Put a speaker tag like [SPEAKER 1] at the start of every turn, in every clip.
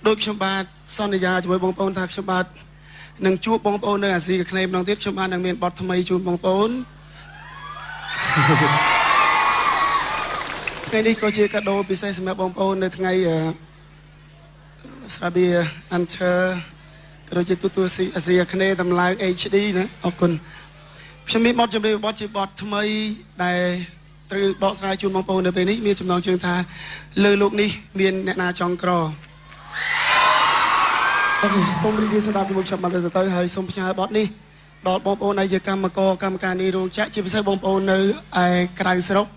[SPEAKER 1] ដោយខ្ញុំបាទសន្យាជាមួយបងប្អូនថាខ្ញុំបាទនឹងជួបបងប្អូននៅអាស៊ីអាគ្នេយ៍ម្ដងទៀតខ្ញុំបាទនឹងមានបទថ្មីជូនបងប្អូនថ្ងៃនេះក៏ជាកាដូពិសេសសម្រាប់បងប្អូននៅថ្ងៃស្រាបៀអាន់ឈើក៏ដូចជាទូទួលអាស៊ីអាគ្នេយ៍តម្លើង HD ណាអរគុណខ្ញុំមានបទចម្រៀងបទជាបទថ្មីដែលត្រូវបកស្រាយជូនបងប្អូននៅពេលនេះមានចំណងជើងថាលើលោកនេះមានអ្នកណាចង់ក្រអូខេសូមរីករាយស្ដាប់ជាមួយខ្ញុំបានទៅហើយសូមផ្ញើបទនេះដល់បងប្អូនដែលជាកម្មករកម្មការនីរោងចក្រជាពិសេសបងប្អូននៅឯក្រៅស្រុក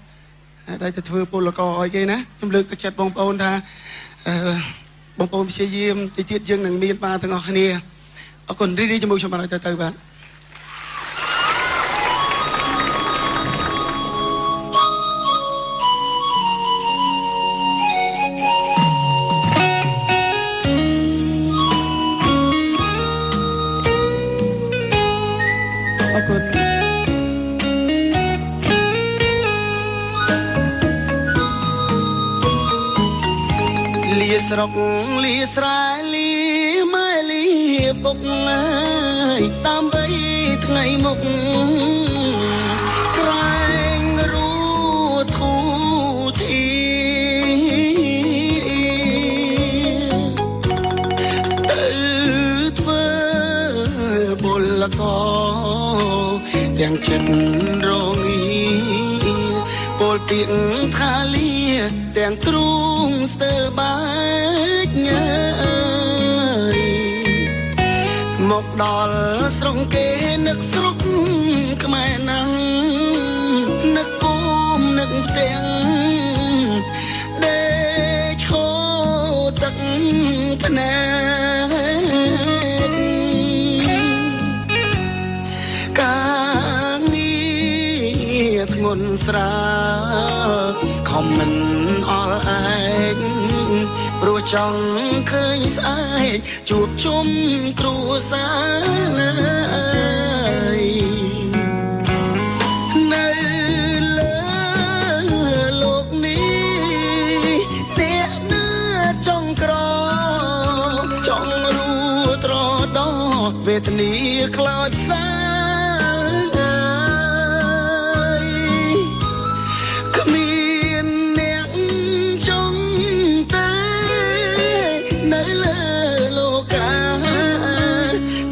[SPEAKER 1] ដែលទៅធ្វើពលករឲ្យគេណាខ្ញុំលើកទឹកចិត្តបងប្អូនថាបងប្អូនព្យាយាមតិចទៀតយើងនឹងមានបានទាំងអស់គ្នាអរគុណរីករាយជាមួយខ្ញុំបានទៅបាទអរគុណលាស្រុកលាស្រែលាម៉ែលាពុកអើយដើម្បីថ្ងៃមុខក្រែងរូធូធីទៅធ្វើពលករទាំងចិត្តរងាពលពីងថាលាទាំងទ្រូងស្ទើបែកញើយមកដល់ស្រុងគេនឹកស្រុកខ្មែរណាំងនឹកគោមនឹកទាំងដេកឈោទឹកភ្នែកការងារធ្ងន់ស្រាលខំមិនអល់ឯងព្រោះចង់ឃើញស្អែកជួបជុំគ្រួសារនៅលើលោកនេះអ្នកណាចង់ក្រចង់រួត្រដវេទនាខ្លោចផ្សាគ្មានអ្នកចង់ទេនៅលើលោកា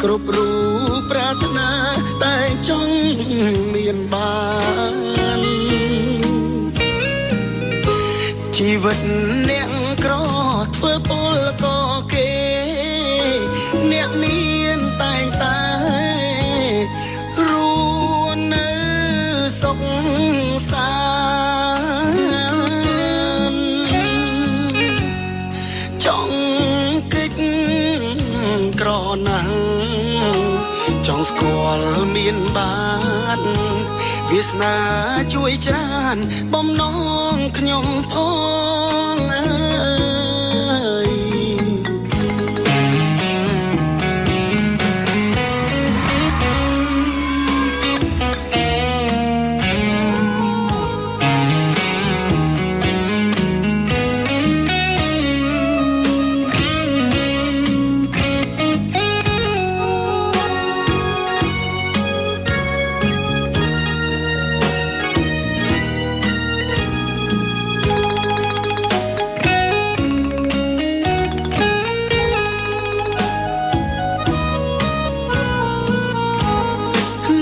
[SPEAKER 1] គ្រប់រូបប្រាថ្នាតែចង់មានបានជីវិតអ្នកក្រធ្វើពលករគេអ្នកមានតែងតែរស់នៅសុខសាន្តចង់កិច្ចក្រណាស់ចង់ស្គាល់មានបានវាសនាជួយច្រើនបំណងខ្ញុំផងអើយ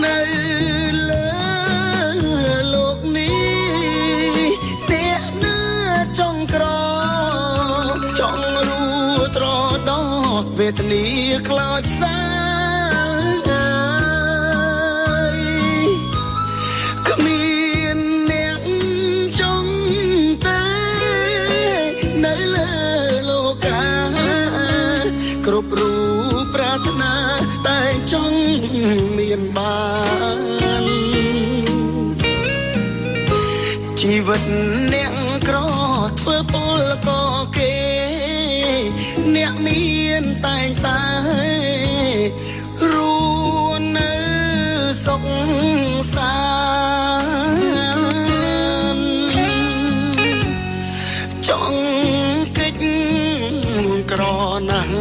[SPEAKER 1] នៅលើលោកនេះអ្នកណាចង់ក្រចង់រួត្រដវេទនាខ្លោចផ្សាគ្មានអ្នកចង់ទេនៅលើលោកាគ្រប់រូបប្រាថ្នាតែចង់មានបានជីវិតអ្នកក្រធ្វើពលករគេអ្នកមានតែងតែរស់នៅសុខសាន្តចង់កិច្ចក្រ ណាស់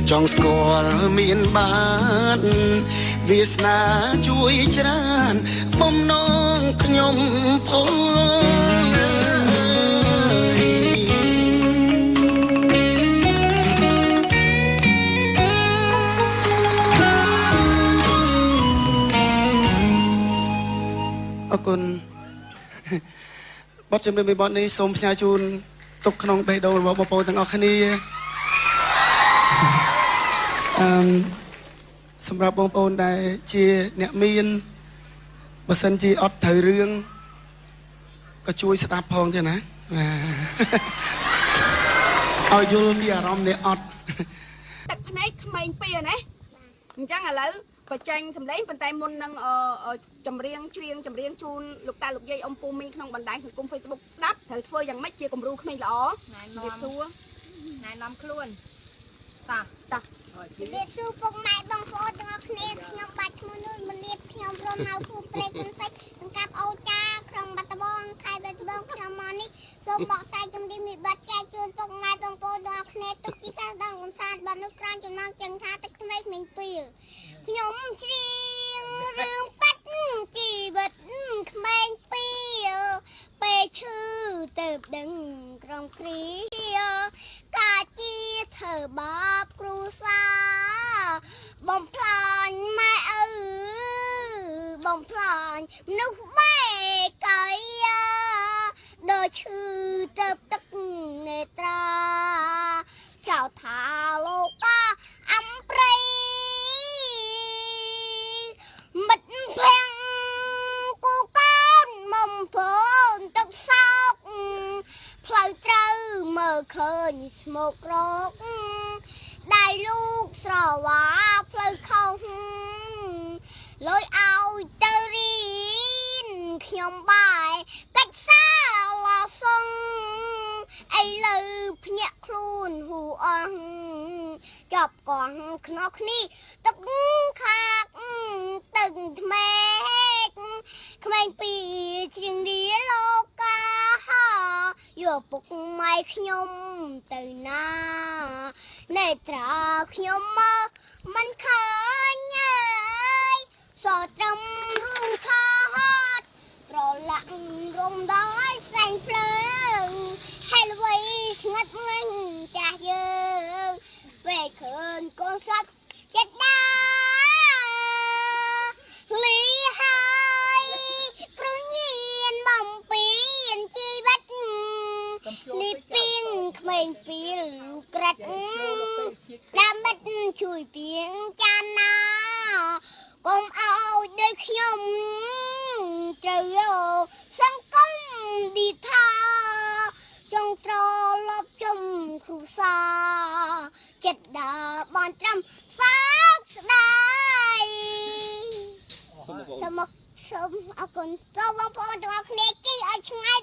[SPEAKER 1] ចង់ស្គាល់មានបានវាសនាជួយច្រើនបំណងខ្ញុំផងអើយ អរគុណបទចម្រៀងមួយបទនេះសូមផ្ញើជូនទុកក្នុងបេះដូងរបស់បងប្អូនទាំងអស់គ្នាអឺមសម្រាប់បងប្អូនដែលជាអ្នកមានបើសិនជាអត់ត្រូវរឿងក៏ជួយស្ដាប់ផងទេណាបាទឲ្យយល់ពីអារម្មណ៍នៃអត់
[SPEAKER 2] ទឹកភ្នែកក្មេងពីណាអញ្ចឹងឥឡូវបញ្ចេញសម្លេងប៉ុន្តែមុននឹងចម្រៀងច្រៀងចម្រៀងជូនលោកតាលោកយាយអ៊ំពូមីងក្នុងបណ្ដាញសង្គម Facebook ស្ដាប់ត្រូវធ្វើយ៉ាងម៉េចជាគំរូក្មេងល្អ
[SPEAKER 3] ណែនាំ
[SPEAKER 2] ជំរាបសួរ
[SPEAKER 3] ណែនាំខ្លួនតោះ
[SPEAKER 2] តោះ
[SPEAKER 4] ជំរាបសួរពុកម៉ែបងប្អូនទាំងអស់គ្នាខ្ញុំបាទឈ្មោះនួនមលៀបខ្ញុំរស់នៅភូមិព្រែកគុណសាច់សង្កាត់អូចាក្រុងបាត់ដំបងខេត្តបាត់ដំបងខ្ញុំមកនេះសូមបកស្រាយជំរាបមីបាត់ចែកជូនពុកម៉ែបងប្អូនទាំងអស់គ្នាទុកជាការដងកំសាន្តបាត់នោះក្រោយចំណងជើងថាទឹកថ្មីក្មេងពីលខ្ញុំច្រៀងរឿងប៉ាត់ជីវិតក្មេងពីលពេលឈឺទៅដឹងក្រុងគ្រាកាជាធ្វើបាបគ្រូសាបំផ្លាញម៉ែឪបំផ្លាញមនុស្សបែកកាយដល់ឈឺទៅទឹកនេត្រាចៅថាលោកកាអំព្រៃមិត្តភ័ក្តិគូកូនបំពូនទឹកសោកផ្លូវត្រូវមើលឃើញស្មោករកដៃលោកស្រវ៉ាផ្លូវខុសលុយឲ្យទៅរៀនខ្ញុំបាយកាច់សាឡាសុងឥឡូវភ្ញាក់ខ្លួនហ៊ូអស់ចាប់កងខ្នោះគ្នាទឹកខាកទឹកថ្មេកក្មេងពីជ្រៀងរាលោកកាយកពុកម៉ែខ្ញុំទៅណានេត្រាខ្ញុំមកមិនឃើញអើយសត្រឹមរូងថតត្រឡាក់រំដោយផ្សែងភ្លើងហើយអ្វីស្ងាត់មិញចាស់យើងពេលឃើញកូនសត្វចិត្តដាលីហើយគ្រុញៀនបំពេញជីវិតនេះពីងក្មេងពីលក្រិតតាមមិត្តជួយពីងចាណាកុំឲ្យដូចខ្ញុំត្រូវសង្គមឌីថាចង់ត្រឡប់ជុំគ្រូសាចិត្តដើរបានត្រឹមសោកស្ដាយសូមអរគុណសូមបងប្អូនទាំងអស់គ្នាជិះឲ្យឆ្ងាយ